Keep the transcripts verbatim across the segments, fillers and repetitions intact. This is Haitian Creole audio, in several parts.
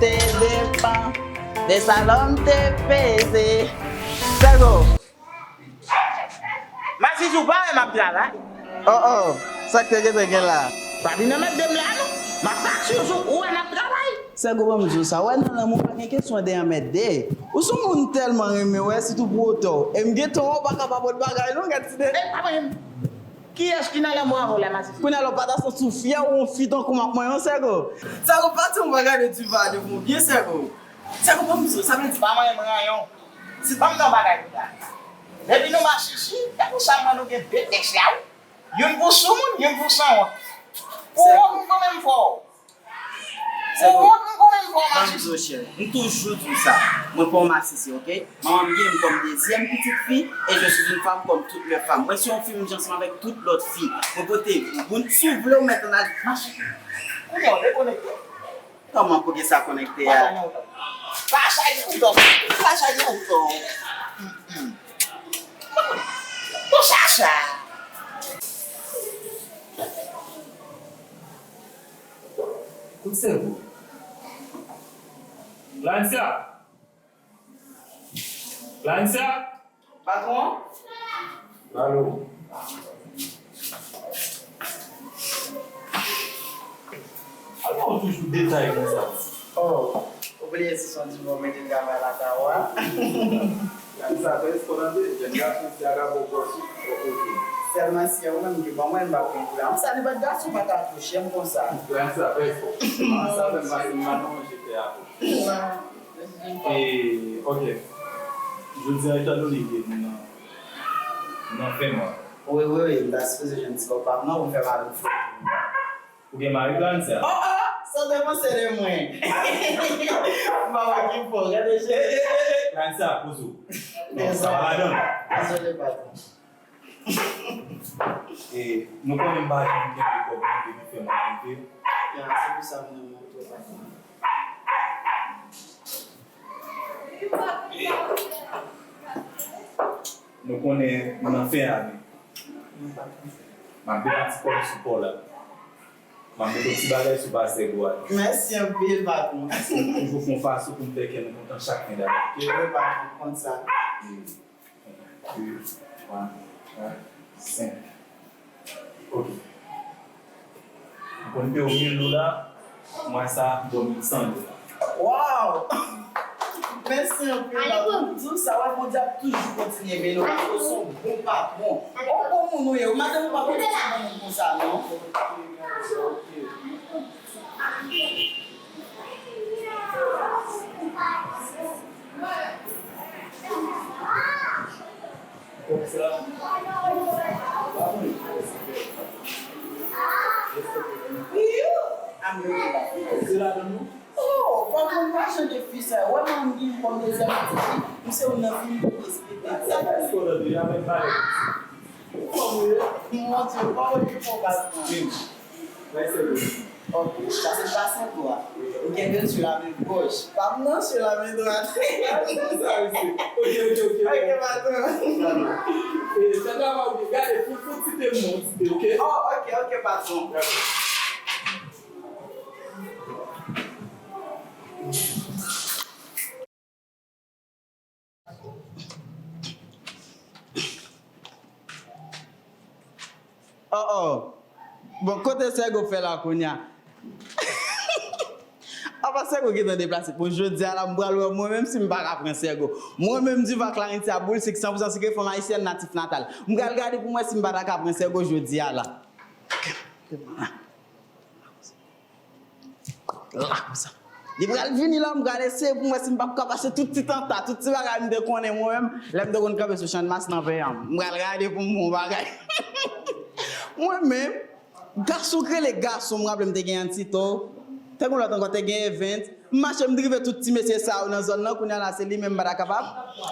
Te depan de sa lòm te peze. Sègo. Masisi, ou pa wè m ap travay? Oh, oh, sa k te gentan gen la? Pa vin anmède m la non. M ap fache sou ou, ou wè m ap travay. Sègo, ban m di w sa, wè nan lanmou pa gen kesyon de anmède. Ou se yon moun m tèlman renmen, wè, sitou pou otè w. E m gentan wè w pa ka pa pot bagay non, gad ti de. E pa mwen menm. Kiyès ki nan lanmou avè w la, Masisi? Kounye a la w pa ta santi w fyè ou yon fi tankou m ak mwen non, Sègo? Sègo, pa di yon bagay de diva devan w byen, Sègo. Sègo, ban m di w, sa vle di pa manyen m ranyon. Si pa m nan bagay pou la. Depi nou masisi, e pou sa mwen nou gen de tèks la wi. Youn pou soumoun, youn pou sanwont. Pou wont m konn menm fò. Sègo, ou wont m konn menm fò masisi. Ban m di w chè, m toujou di w sa. Mwen pa yon masisi, oke? Manman m gen m kòm dezyèm pitit fi, et je suis une femme comme toutes les femmes. Mwen se yon fi, m jan ansanm avèk tout lòt fi. Mwen pote, si w vle, w mèt ann al mache. Kounye a, w dekonekte. Kòman pou gen sa konekte a? Pa chaje kouto. Pa chaje kouto. Bon, chacha. Kout sèvo. Lansia! Lansia! Patwon? Alo. Patwon toujou detay konsa. Oh, ou bliye si se yon ti bon mete travay lakay ou a? Gade sa, prèske konn ande, jèn gason si a ka bon kò sou, oh, ok. Sèlman si ou menm ki ban mwen, m p ap pran kou la. M sa nenpòt gason pa ka touche m konsa. Gade sa, prèske. Sa menm pa se m pa nan manje fè a tou. E, ok. Jodi a, etandone ke nou nan, nou nan fen mwa. Wi, wi, wi, m ta sipoze jwenn ti kòb pa m nan pou m fè mari m fè. Ou gen mari, Lansia? Oh, oh, sa w te panse de mwen? M pa wè ki fò, gade je. Lansia, poze w. Non, sa pa ladan. Dezole, patwon. E, nou konnen m pa janm kenbe kòb mwen depi fè mwa rive. Ya, se pou sa m renmen w twòp, patwon. Nou konnen nou nan fen ane. M ap depann ti kòb sou pa w la. M ap mete yon ti bagay sou pa Sègo a. Mèsi anpil, patwon. Ou toujou fè yon fason pou m fè kè nou kontan chak fen dane, ok? Wi, patwon, m konn sa. Wi. De, twa, kat, senk. Ok. M konn peye w mil dola, mwa sa, m ba w mil san dola. Wow! Mèsi anpil, patwon. M di w sa, wè, Bondye ap toujou kontinye beni w, paske w se yon bon patwon. Yon bon moun ou ye. Ou madanm ou pa konn se bon moun konsa, non. Ok, ok. Oh, pa konn machan de fi sa. Wè manmi m kòm dezyèm pitit fi. M se youn nan fi m pou respekte. Sa fè sou la deja, men pa. Mon Dieu, pa wè ki fò baz nan. Bay sèvis. Ok, sa se pa Sègo a. Ou kenbe l sou la men gòch. Pa m nan sou la men dwat. Sa, mesye. Ok, ok, ok. Ok, patwon. E, sa travay ou gen. Gade, fout, fout site m non, site, ok? Oh, ok, ok, patwon. Dakò. Oh, oh. Bon, kote Sègo fè la kounye a? Apa Sègo gentan deplase? Bon, jodi a la, m pral wè mwen menm si m pa ka pran Sègo. Mwen menm, Diva Clarintia Boul, sik san pou san sik, fanm ayisyèn natif natal. M pral gade pou m wè si m pa ta ka pran Sègo jodi a la. La konsa. Li pral vini la, m pral eseye pou m wè si m p ap ka pase tout ti tanta, tout ti bagay m te konnen mwen menm, lè m te konn kanpe sou Channmas nan Veyan. M pral gade pou m wè yon bagay. Mwen menm, gason k rele gason, m raple m te gen Antito, te gen lòt ankò, te gen Event. M mache, m drive tout ti mesye sa yo nan zòn nan, kounye a la, se li menm m pa ta kapab.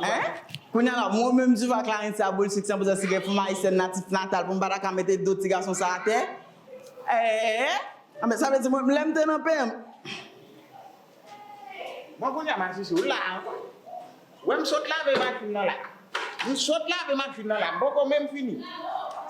Hein? Kounye a la, mwen menm, Diva Clarintia Boul, sik san pou san sik, fanm ayisyèn natif natal, pou m pa ta ka mete do ti gason sa atè. Eh, eh, eh. Anben, sa vle di mwen, lè m te nan peyi m. Bon, kounye a, masisi, ou la ankò. Wè m sot lave machin nan la. M sot lave machin nan la. M poko menm fini.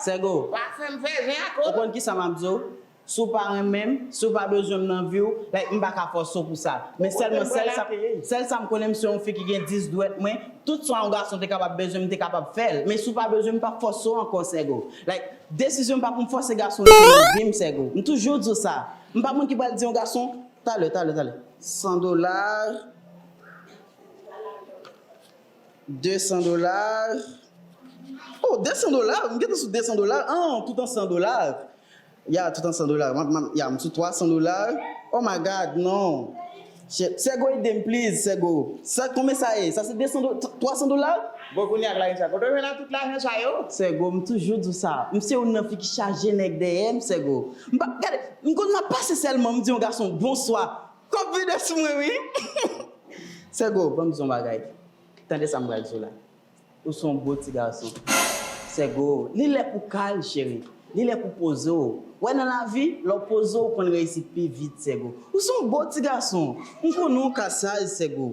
Sègo. Pa fè m fè zen ak ou. Ou konn kisa m ap di w? Si w pa renmen m, si w pa bezwen m nan vi w, like, m pa ka fòse w pou sa. Men sèlman, sèl sa, sèl sa m konnen, m se yon fi ki gen dis dwèt mwen, tout sa yon gason te kapab bezwen m, m te kapab fè l. Men si w pa bezwen m, m p ap fòse w ankò, Sego. Like, desizyon m pa pou m fòse gason rete nan vi m, Sego. M toujou di w sa. M pa moun ki pral di yon gason, talè, talè, talè. San dola, de san dola. Oh, de san dola? M gentan sou de san dola? Ah, tout an san dola. Ya, tout an san dola. M ap, m ap, ya, m sou twa san dola. Oh my God, non. Shit. Sego, ede m, please, Sego. Sa, konbyen sa ye? Sa se de san do-, twa san dola? Bon, kounye a, Clarissa, kote w jwenn tout lajan sa yo? Sego, m toujou di w sa. M se youn nan fi ki chaje nèg dèyè m, Sego. M pa, gade, m konn m ap pase sèlman, m di yon gason, "Bonswa." Kòb vide sou mwen, wi. Sego, ban m di w yon bagay. Tande sa m pral di w la. Ou se yon gwo ti gason. Sego, li lè pou w kalm, cheri. Li lè pou w poze w. Wè nan lavi, lè w poze w, w konn reyisi pi vit, Sego. Ou se yon gwo ti gason. M konnen w ka saj, Sego.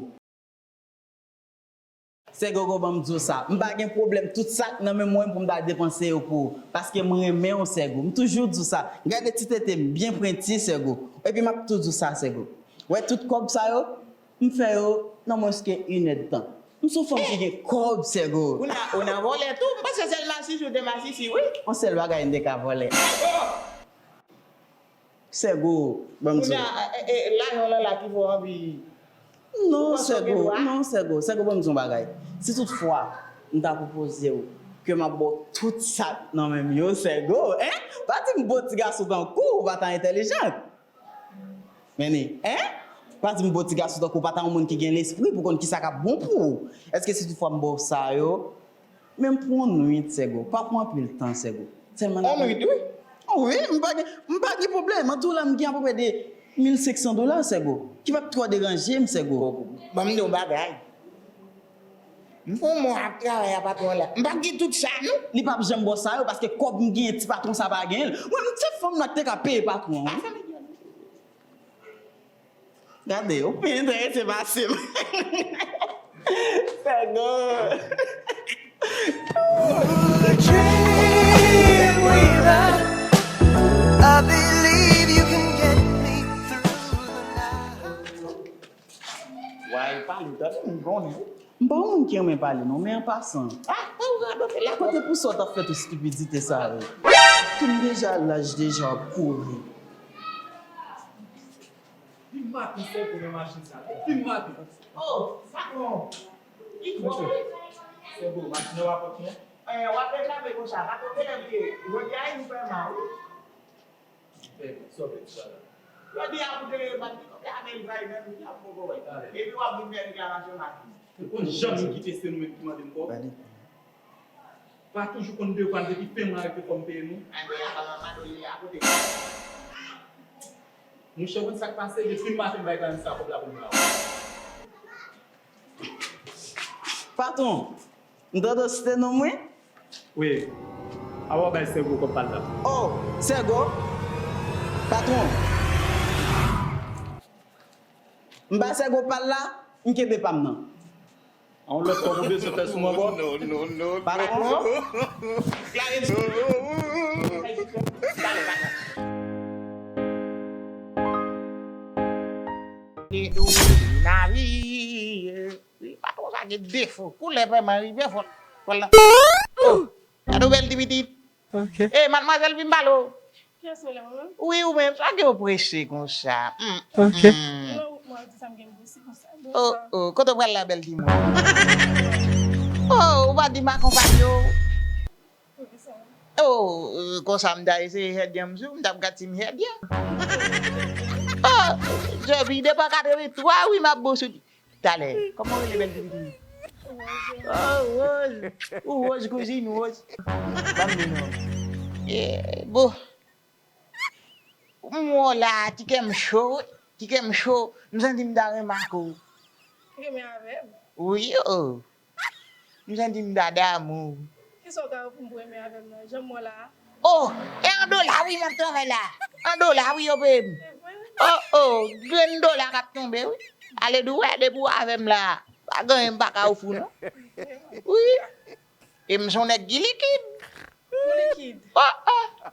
Sego, go, ban m di w sa. M pa gen pwoblèm. Tout sa k nan men mwen pou m ta depanse yo pou ou. Paske m renmen w, Sego. M toujou di w sa. Gade ti tete m, byen pwenti, Sego. Epi m ap tou di w sa, Sego. Wè tout kòb sa yo, m fè yo nan mwens ke inèdtan. M se yon fanm ki gen kòb, Sego. Ou nan, ou nan vòlè tou? M panse sèl masisi ou te masisi, wi. Yon sèl bagay m te ka vòlè. Sego, ban m di w. Kounye a, e, e, e, lajan w lan la ki fè w anvi. Non, Sego, non, Sego, Sego, ban m di w yon bagay. Si tout fwa m ta pwopoze w ke m ap ba w tout sa k nan men m yo, Sego, en? Pa di m bo ti gason tankou w pa ta entèlijan. Men ni, en? Pa di m bo ti gason tankou w pa ta yon moun ki gen lespri pou konn kisa k ap bon pou ou. Èske si tout fwa m ba w sa yo, menm pou yon nwit, Sego. Pa pran anpil tan, Sego. Sèlman n ap... Yon nwit, wi. Wi, m pa gen, m pa gen pwoblèm. An tou la, m gen apeprè de mil senk san dola, Sego. Ki p ap twò deranje m, Sego. Bon, ban m di w yon bagay. M fè yon mwa ap travay a patwon an la. M p ap gen tout sa, non. Li p ap janm ba w sa yo, paske kòb m genyen, ti patwon sa pa genyen l. Mwen, m se fanm nan ki te ka peye patwon an, wi. Gade, ou pi enterese pase m. Sego. Dream weaver, I believe you can get me through the night. Why pale, tande m konnen. M pa yon moun ki renmen pale, non, men an pasan. Ah, pa w radote la. Kote pou sa w t ap fè tout estipidite sa yo? Tou m deja laj deja w ap kouri. Depi maten, Sego nan machin sa. Depi maten. Oh, patwon. Li twòp, wi. Sego, machin nan w ap pran, non? Eh, w ap reklame konsa. Patwon, genlè bliye. Jodi a, nou fè mal, wi. Bèbè, sa w fè sa la? Jodi a, pou te rebat li, kote a men l va menm, li ap poko wè. Epi w ap vin fè reklamasyon machin. Ou konn janm kite se nou menm ki mande n kòb? Pa toujou konn devwa n, depi fen mwa rive fò m peye nou. Monchè, ou konn sa k pase? Depi maten m bay Clarissa kòb la pou l ba ou. Patwon, m tande w site non m, wi. Wi. Awa w bay Sego kòb pa l la. Oh, Sego? Patwon. M bay Sego pa l la, m kenbe pa m nan. A yon lòt kòb ou bezwen fè sou mwen ankò? Patwon? Wi, patwon sa gen defo. Koulè vrèman rive fò, fò l nan. Oh, gade yon bèl ti pitit. Ok. Eh, madmwazèl, vin pale w. Kiyès rele mwen menm? Wi, ou menm, sa gen w prese konsa? Hmm, ok. Hmm. Mwen, mwen di sa m gen prese konsa. Oh, oh, kote w pral la, bèl timoun? Oh, ou pa di m akonpaye w? Poukisa? Oh, euh, konsa m ta eseye hèdyan m sou, m t ap gad si m hèdyan. Oh, Joby, depi an katrevenntwa, wi, m ap bon sou li. Talè, kòman w rele bèl ti pitit? Oh, Rose. Ou Rose, kouzin, Rose. Ban m di non. Eh, bon. M wè w la, ti kè m cho, wi. Ti kè m cho, m santi m ta renmen ak ou. Renmen avè m? Wi, oh. M santi m ta damou. Kisa w ta ofri m pou renmen avè m nan? Jan m wè w la a? Oh, e an dola wi m ap travay la. An dola wi yo peye m. Se vre? Oh, oh, grenn dola k ap tonbe wi. Ale dwèt depi w avè m la. Pa gen anyen m pa ka ofri w non. Wi. E m se yon nèg ki likid. Ou likid? Oh, oh.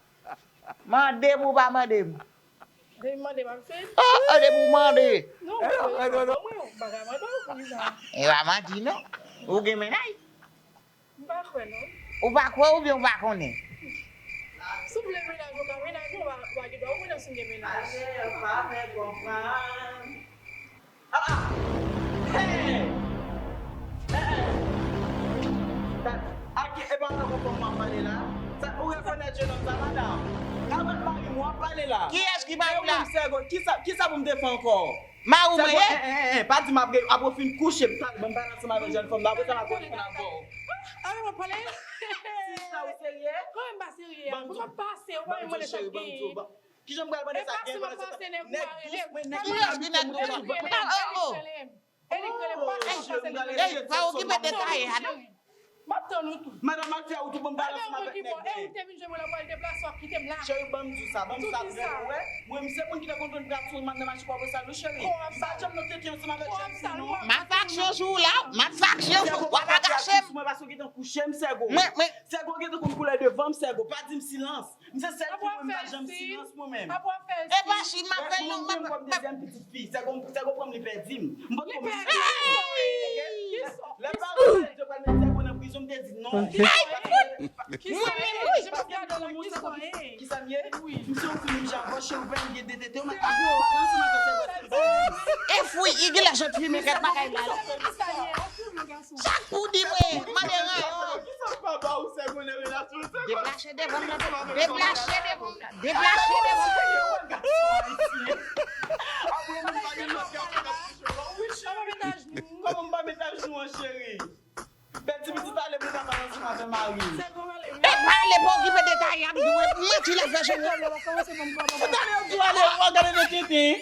Mande m ou pa mande m. Depi mande m ap fè. Oh, oh, depi w mande. Non, mwen, mwen, mwen, mwen, mwen, bagay mande w, poukisa? E pa manti non. Ou gen mennaj? M pa kwè non. Ou pa kwè oubyen ou pa konnen? Si w vle mennaj ou ka mennaj ou, w pa, w pa gen dwa konnen si m gen mennaj. Pastè, pa fè konprann. Ah, ah. Hey! Hey, hey. A ki, e pa nan konprann m ap pale la? Sa, ou rekonèt jennonm sa, madanm? Avèk mari m w ap pale la. Kiyès ki mari w la? Kisa, kisa pou m te fè ankò? Mari w mwen ye? Eh, eh, eh, pa di m apre, apre w fin kouche, m pral, ban m pale ansanm avèk jèn fanm nan, apre sa m ap refini avè w. Ah, ah, mwen pale. Sista, ou serye? Kòman m pa serye a? Ban m di w, ban m di w, cheri, ban m di w, ban, kijan m pral mande sa gen pandan se tan nèg dous mwen, nèg dous mwen, nèg dous mwen. Oh, oh. Ey, pa okipe de Taye a non. M ap tann ou tou. Madanm, al fè wout ou, ban m pale ansanm avèk nèg mwen. E ou te vin jwenn mwen la, w al deplase, w ap kite m la. Cheri, ban m di w sa, ban m sa, ou wè, mwen, m se moun ki te konn pran plas sou madanm a chik w ap sal wi, cheri. M pa janm nan tete ansanm avèk jèn fi non. M ap fè aksyon sou ou la, m ap fè aksyon sou ou, w ap agache m. Mwen paske w gentan kouche m, Sègo. Mwen, mwen. Sègo gentan konn koulè de van m, Sègo. Pa di m silans. M se sèl fi mwen, m pa janm silans mwen menm. E pa chit m ap fè l non, m ap. Kòm dezyèm pitit fi, Sègo, Sègo pran m, li pèdi m. M potko menm. Lè paran m te di yo pral met Sègo nan prizon, m te di non. Mwen menm wi. Kisa m ye? M se yon fi menm jan avè w, cheri, ou pa gen de tete, ou mèt ap pale ansanm avèk Sègo. E fwi, i gen lajan fimen kèk bagay la. Sa pou di mwen, mande ran. Deplache devan m nan, deplache devan m nan, deplache devan m nan. Apre nou pa gen lòt gason k ap kouche w. Kòman m pa met ajenou an, cheri? Bèl ti pitit ale pou l ka pale ansanm avè mari l. E pale, pa okipe de Taye a, m di w, manti l ap fè sou ou. Talè yo di w ale, w ap gade de tenten.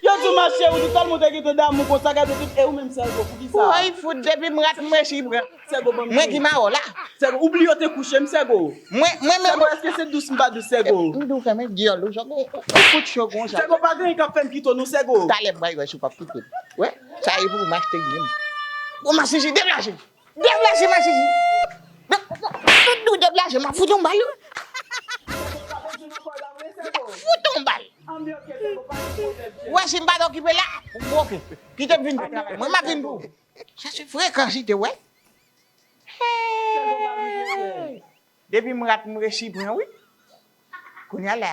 Yo di w mache, ou di tèlman w te gentan damou konsa, gade tout, e ou menm Sègo, poukisa? Woy, fout, depi m rat m resi pran. Sègo, ban m di w. Mwen ki mawon la. Sègo, ou bliye w te kouche m, Sègo. Mwen, mwen menm. Sègo, èske se dous m pa dous, Sègo? M di w fèmen dyòl ou, Sègo, ou fout cho konsa. Sègo, pa gen anyen k ap fè m kite w non, Sègo. Talè m pral wè si w p ap kite m. Wè, sa e pou w m achte li menm. Ou masisi, deplache. Deplache masisi. Tout nou deplache, m ap fout yon bal. Fout yon bal. Ou wè si m pa t okipe la, ou bloke. Kite m vin fè travay mwen, m ap vin pou ou. Sa se frekansite, wè. Hey! Depi m rat m resi pran, wi. Kounye a la,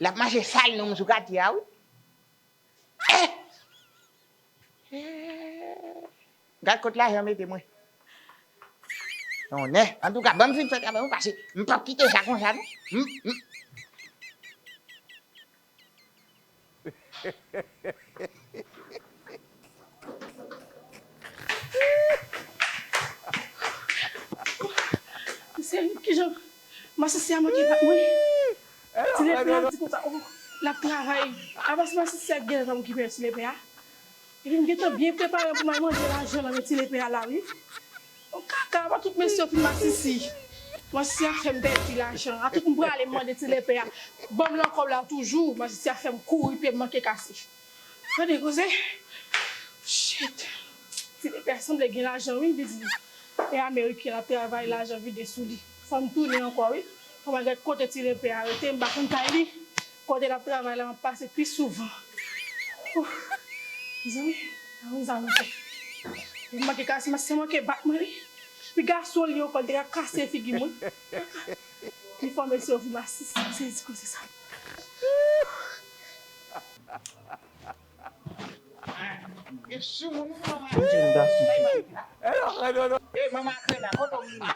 l ap mache sal non m sou katye a, wi. Eh! Eh! Gad kot lajan mete mwen. Tonnè. Antouka, ban m fin fè travay mwen, paske m p ap kite sa konsa, non. M, m. Mesye, kijan masisi a manke bat mwen? Ti Lepè a di konsa, oh, l ap travay. Apa se masisi a ki genlè t ap okipe Ti Lepè a? Epi m gentan byen prepare pou m al manje lajan nan men Ti Lepè a la, wi. Oh, kaka, apa tout mesye yo fin masisi. Masisi a fè m pèdi lajan. A tout m prale m mande Ti Lepè a. Ban m nan kòb la toujou. Masisi a fè m kouri, pye m manke kase. Gade koze. Shit. Ti Lepè a sanble gen lajan wi, li di e ameriken l ap travay, lajan vide sou li. Fò m tounen ankò wi. Fò m al gad kote Ti Lepè a rete, m pa konn kay li. Kote l ap travay la, m ap pase pi souvan. Ouf. Mezanmi, a yon zam fè. Li manke kase, masisi a manke bat mwen wi. Pi gason li ankò, li te ka kase figi mwen. Li fò mesye yo vin masisi, m sezi koze sa. E soumoun ou manman? Jèn gason. E manman Krena, kote w vini?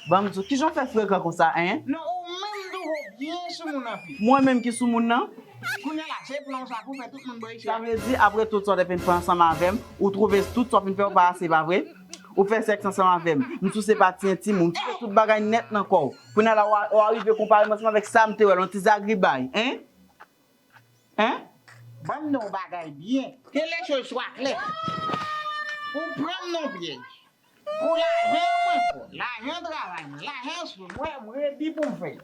Ban m di w, kijan w fè frekan konsa, en? Non, ou menm tou ou byen soumoun anpil. Mwen menm ki soumoun nan? Kounye a la, se plan sa pou fè tout moun bò isit. Sa vle di, apre tout sa w te fin fè ansanm avè m, ou twouve tout sa w fin fè yo pa ase, pa vre? Ou fè sèks ansanm avè m. M souse pati entim ou, m souse tout bagay nèt nan kò w. Kounye a la, w a, w a rive konpare m ansanm avèk sa m te wè l, yon ti zagribay, en? Hein? Ban m di w yon bagay byen. Que les choses soient claires. Ou pran m nan pyèj. Pou lajan mwen fò, lajan travay mwen, lajan sou mwen, mwen redi pou m fè l.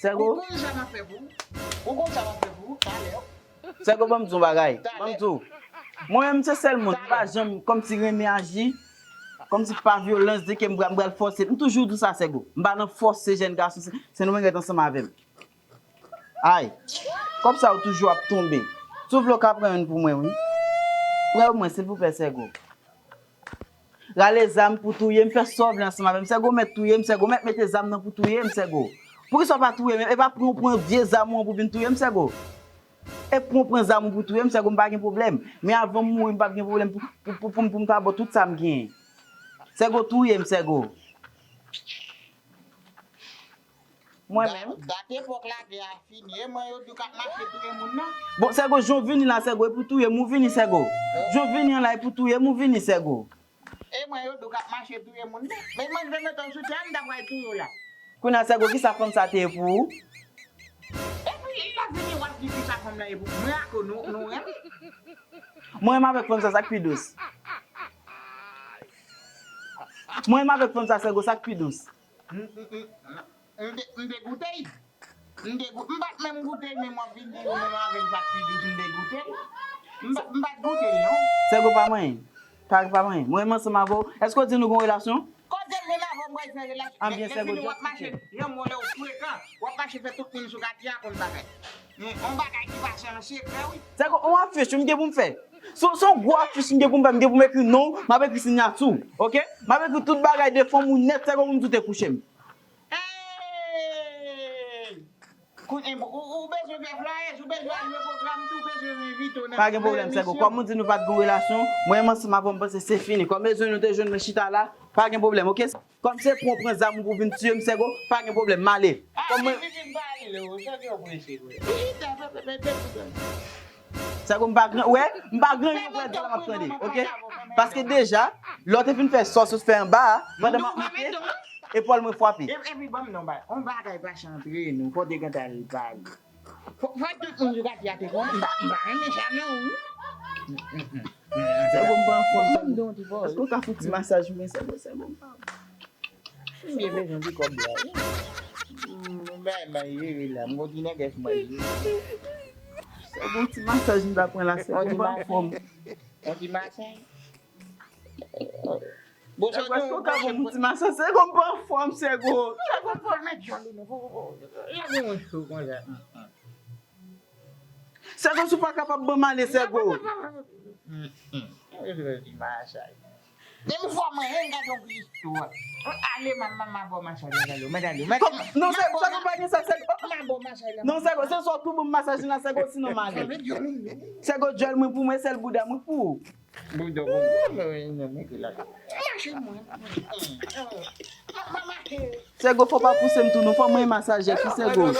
Sègo. Ou konn sa m ap fè pou ou? Ou konn sa m ap fè pou ou? Talè. Sègo, ban m di w yon bagay. Ban m di w. Mwen menm, se sèl moun, m pa janm kòmsi renmen aji, kòmsi pa vyolans, di ke m pral, m pral fòse. M toujou di w sa, Sègo. M pa nan fòse jèn gason, se, se nou menm k ret ansanm avè m. Ay, kòb sa yo toujou ap tonbe. Si w vle w ka pran youn pou mwen, wi. Pran pou mwen, silvouplè, Sègo. Rale zam pou touye m, fè sa w vle ansanm avè m, Sègo, mèt touye m, Sègo, mèt mete zam nan pou touye m, Sègo. Poukisa w pa touye m? E pa pran, pran vye zam ou an pou vin touye m, Sègo. E pran, pran zam ou pou touye m, Sègo, m pa gen pwoblèm. Men avan m mouri, m p ap gen pwoblèm pou, pou, pou, pou, m- pou m ta ba w tout sa m genyen. Sègo, touye m, Sègo. Mwen menm. Dat epòk lagè a fini, e mwen yo di w k ap mache touye moun nan. Bon, Sègo, jan w vini la, Sègo, e pou touye m ou vini, Sègo. Jan w vini an la, e pou touye m ou vini, Sègo. E mwen yo di w k ap mache touye moun nan. Men mwen vle mete w sou tè, m ta pral touye w la. Kounye a, Sègo, kisa fanm sa te ye pou ou? Epi, lè w vini, w ap di kisa fanm nan ye pou mwen ak ou, nou, nou renmen. Mwen renmen avèk fanm sa, sa k pi dous. Mwen renmen avèk fanm sa, Sègo, sa k pi dous. M, m, m, m, m te, m te goute l. M te gou-, m pa t menm goute l, men m ap vin di ou menm avè l sa k pi dous, m te goute l. M pa, m pa t goute l, non. Sègo pa manyen. Pa, pa manyen. Mwen menm ansanm avè w. Èske w di nou gon relasyon? Kote m menm avè w, m pral fè relasyon? Anbyen, Sègo, just w ap mache, jan mwen lè w frekan, w ap mache fè tout moun sou katye a konn bagay. Men, on bagay ki pase an sekrè, wi. Sègo, on afich, m gen pou m fè. Se, se yon gwo afich m gen pou m fè, m gen pou m ekri non w, m ap ekri siyati w, oke? M ap ekri tout bagay de fanm ou nèt, Sègo, pou m di w te kouche m. Hey! Koun-, e, ou, ou bezwen fè flyers, ou bezwen al jwe pwogram tou, ou bezwen envite w nan, nan emisyon. Pa gen pwoblèm, Sègo. Kòm ou di nou pa t gen relasyon, mwen menm ansanm avè w, m panse se fini. Kòm bezwen nou te jwenn mwen chita la, pa gen pwoblèm, oke? Kòm se pran, pran zam ou pou vin tiye m, Sègo, pa gen pwoblèm, m ale. Kòm mwen, Sègo, m pa gran, wè, m pa gran yon vrè djòl m ap tande, oke? Paske deja, lè w te fin fè sa w sot fè anba a, pandan m ap monte, epòl mwen frape. Epi ban m non, ba, on bagay pase antre nou, fò w te gentan al pale. Fò, fò tout moun sou katye a te konnen, m pa, m pa renmen sa non, wi. Sègo, m pa anfòm, Sègo. Èske w ka fè yon ti masaj pou mwen, Sègo, Sègo, m pa. M byen bezwen ti kòb la, wi. M bay mwen jere la, m gon ti nègès mwen jere. Sègo, yon ti masaj m ta pran la, Sègo, m pa anfòm. Yon ti masaj. Bon, Sègo, èske w ka ban m yon ti masaj? Sègo, m pa anfòm, Sègo. Sègo, m pa anfòm, men djòl ou non. Lage mwen cho konsa. Sègo, si w pa kapab ban m ale, Sègo. Depi fò mwen, gade yon plis tou. Ale, m a, m a, m a ba w masaj la, gade, mwen gade, mwen gade. Non, Sègo, Sègo, pa gen sa, Sègo. M a ba w masaj la. Non, Sègo, se swa w tou ban m masaj la, Sègo, sinon m ale. Sègo, djòl mwen pou mwen, sèl bouda mwen pou ou. Bouda pou mwen, mwen, mwen, mwen, mwen, mwen. Mache mwen. Sègo, fò pa pouse m tou non, fò mwen masaje tou, Sègo.